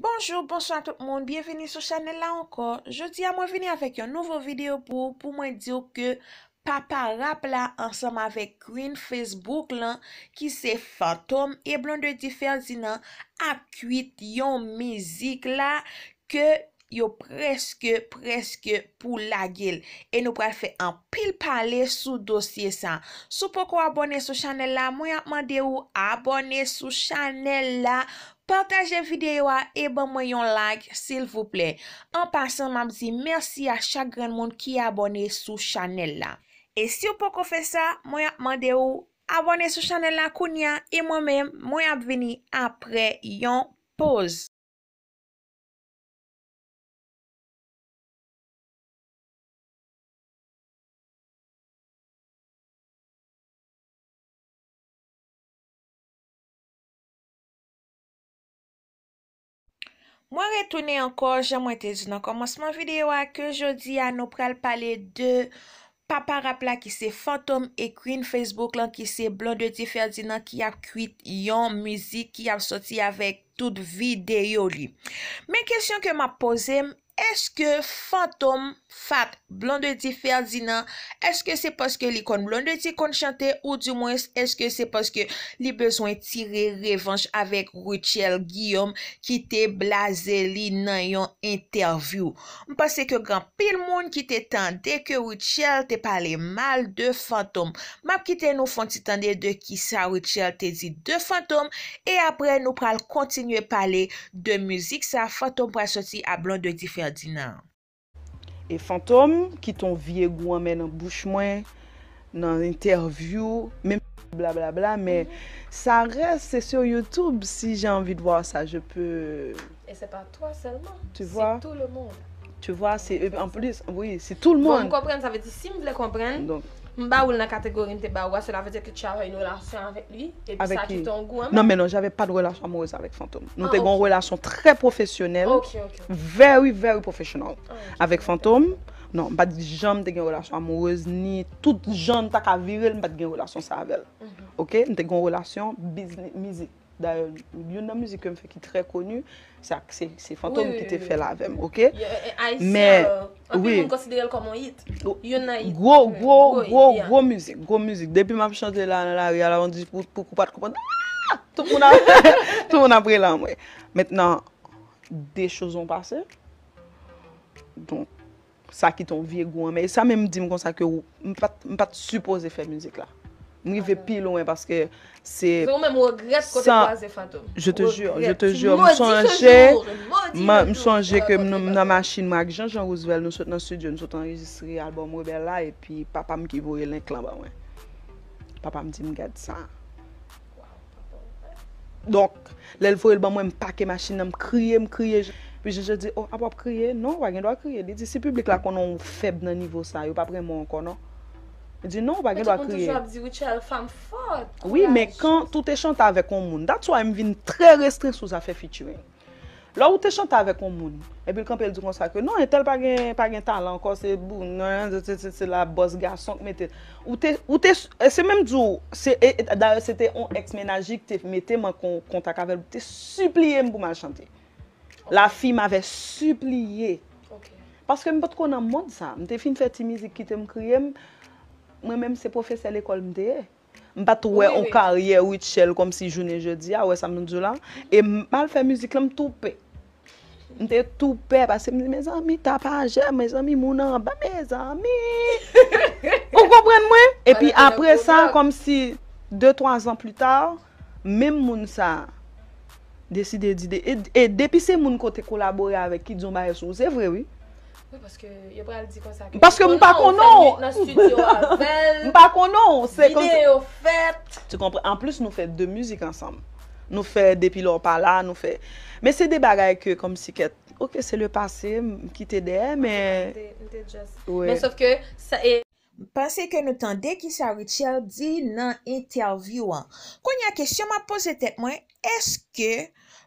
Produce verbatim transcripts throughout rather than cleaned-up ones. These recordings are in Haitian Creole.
Bonjou, bonswa tout moun, byenvini sou chanèl la ankò. Jodi a mwen vini avèk yon nouvo videyo pou, pou mwen di w ke papa rap la ansanm avèk Queen Facebook lan ki se Fantom e Blondedy Ferdinand ap kwit yon mizik la ke yo prèske, prèske pou lage l. E nou pral fè anpil pale sou dosye sa. Si w poko abòne sou chanèl la, mwen ap mande w abòne sou chanèl la, pataje videyo a e ban mwen yon like, silvouplè. An pasan, m ap di mèsi a chak grenn moun ki abòne sou chanèl la. E si w poko fè sa, mwen ap mande w abòne sou chanèl la kounye a e mwen menm, mwen ap vini apre yon poz. Mwen retounen ankò, jan mwen te di nan kòmansman videyo a, ke jodi a nou pral pale de papa rap la ki se Fantom e Queen Facebook lan ki se Blondedy Ferdinand ki ap kwit yon mizik ki ap sòti avèk tout videyo li. Men kesyon ke m ap poze m, èske Fantom, Fat, Blondedy Ferdinand, èske se paske li konn Blondedy konn chante oudimwens èske se paske li bezwen tire revanj avèk Rutshelle Guillaume ki te blaze li nan yon entèvyou? M panse ke gen anpil moun ki te tande ke Rutshelle te pale mal de Fantom. M ap kite nou fè yon ti tande de kisa Rutshelle te di de Fantom e apre nou pral kontinye pale de mizik sa Fantom pral sòti a Blondedy Ferdinand. E Fantom kite yon vye gou anmè nan bouch mwen, nan entèvyou, menm blablabla, men sa rès, c'est sur YouTube, si j'ai envie de voir ça, je peux. Et c'est pas toi seulement, Tu vois? C'est tout le monde. Tu vois, c'est, en plus, oui, c'est tout le Bon, monde. M konprann, sa vle di si m vle konprann, Donc, m ba ou l nan kategori m te ba ou a, cela veut dire que tu as une relation avec lui, et puis Avec ça qui? Qui t'ont goût, hein? Non, mais non, j'avais pas de relation amoureuse avec Fantom. Nous Ah, avons une ok. Relation très professionnelle, Ok, ok. Very, very professional. Ah, ok. Avec Fantom, non, m pa t janm te gen relasyon amourez, ni tout jan m ta ka vire l, m pa t gen relasyon sa avè l. Ok? M te gen yon relasyon biznis, mizik. Dayè, youn nan mizik ke m fè ki trè koni, se ak, se, se Fantom Oui, ki oui, te oui. fè l avè m, ok? Ayisyen, Men, euh, anpil wi. Moun konsidere l kòm yon hit. Youn nan hit. Gwo, gwo, Wi, gwo, yeah. Gwo mizik, gwo mizik. Depi m ap chante la nan lari a, la, on di pou, pou, pou pa t konprann. Ah! Tout moun ap, tout moun ap rele anmwe. Maintenant, des choses ont passé. Donk, sa kite yon vye gou anmè. E sa menm di m konsa ke ou- m pa t, m pa t sipoze fè mizik la. M rive pi lwen paske se Se ou menm ou regrèt kote Sa- kwaze Fantom. Je te Ou jure, regrèt. je te Tu jure, m maudis ce sonje, jour, maudis ma- le m jour sonje ou ke m rencontre nan Fantom. Machin mwen ak Jean Jean Roosevelt, nou sot nan studio, nou sot anrejistre album Rebelle la, epi papa m ki voye link lan ban mwen. Papa m di m gad sa. Donk, lè l voye l ban mwen, m pake machin nan, m kriye, m kriye. Epi Jean Jean di, oh, apa w ap kriye? Non, ou pa gen dwa kriye. Li di, si piblik la konnen w fèb nan nivo sa, yo p ap renmen w ankò, non. Li di, non, ou pa gen dwa Tout moun kriye. Toujou ap di Rutshelle fanm fòt. Wi, men kan tout te chante avèk yon moun, that's why m vin trè restren sou zafè featuring. Lè ou te chante avèk yon moun, epi l kanpe l di konsa ke non, entèl pa gen, pa gen talan ankò, se bou, nan, se, se, se la bòs gason k mete l. Ou te, ou te, e se menm di w, se, e, e, dayè se te yon ex mennaj li ki te mete m an kon- kontak avè l, te sipliye m pou m al chante. La fille m'avait supplié. Ok. Paske m potko nan mond sa. M te fin fè ti mizik kite m kriye m. Mwen menm se pwofesè lekòl m te ye. M pa t wè Wi, yon wi. Karyè Rutshelle kòmsi jounen jodi a, ou wè sa m di w la. E m al fè mizik lan, m tou pè. M te tou pè, paske m di, mezanmi, tapajè, mezanmi, moun anba, mezanmi. Ou konprann mwen? Epi Malè apre sa, pwodòk. Kòmsi de, twa zan pli ta, menm moun sa deside di, de, e, e depi se moun ke w te kolabore avèk ki di yon bagay sou ou, se vre, wi. Wi, paske yo pral di konsa ke Paske m pa konnen w. Nan studio avè l. M pa konnen w. Se kòmsi Videyo fèt. Tu comprends? Anplis, nou fè de mizik ansanm. Nou fè Depi lè w pa la, nou fè. Men se de bagay ke kòmsi kèt, ok, c'est le passé, m kite dèyè, men M te- m te just- Wi. Men sof ke sa e M panse ke nou tande kisa Rutshelle di nan entèvyou an. Kounye a, kesyon m ap poze tèt mwen, èske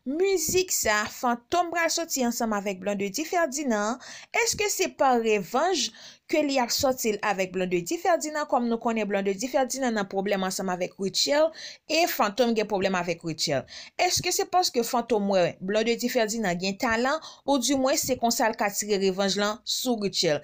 Mizik sa Fantom pral soti ansanm avèk Blondedy Ferdinand, èske se pa revanj ke li ap sòti l avèk Blondedy Ferdinand? Kòm nou konnen Blondedy Ferdinand nan pwoblèm ansanm avèk Rutshelle e Fantom gen pwoblèm avèk Rutshelle. Èske se paske Fantom wè Blondedy Ferdinand gen talan, oudimwen se konsa l ka tire revanj lan sou Rutshelle?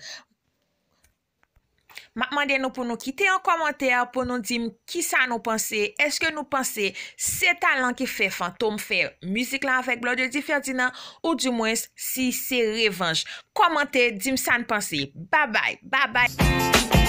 M ap mande nou pou nou kite yon kòmantè pou nou di m kisa nou panse. Èske nou panse se talan ki fè Fantom fè mizik lan avèk Blondedy Ferdinand, oudimwen si se revanj? Kòmante, di m sa n panse. Babay, babay.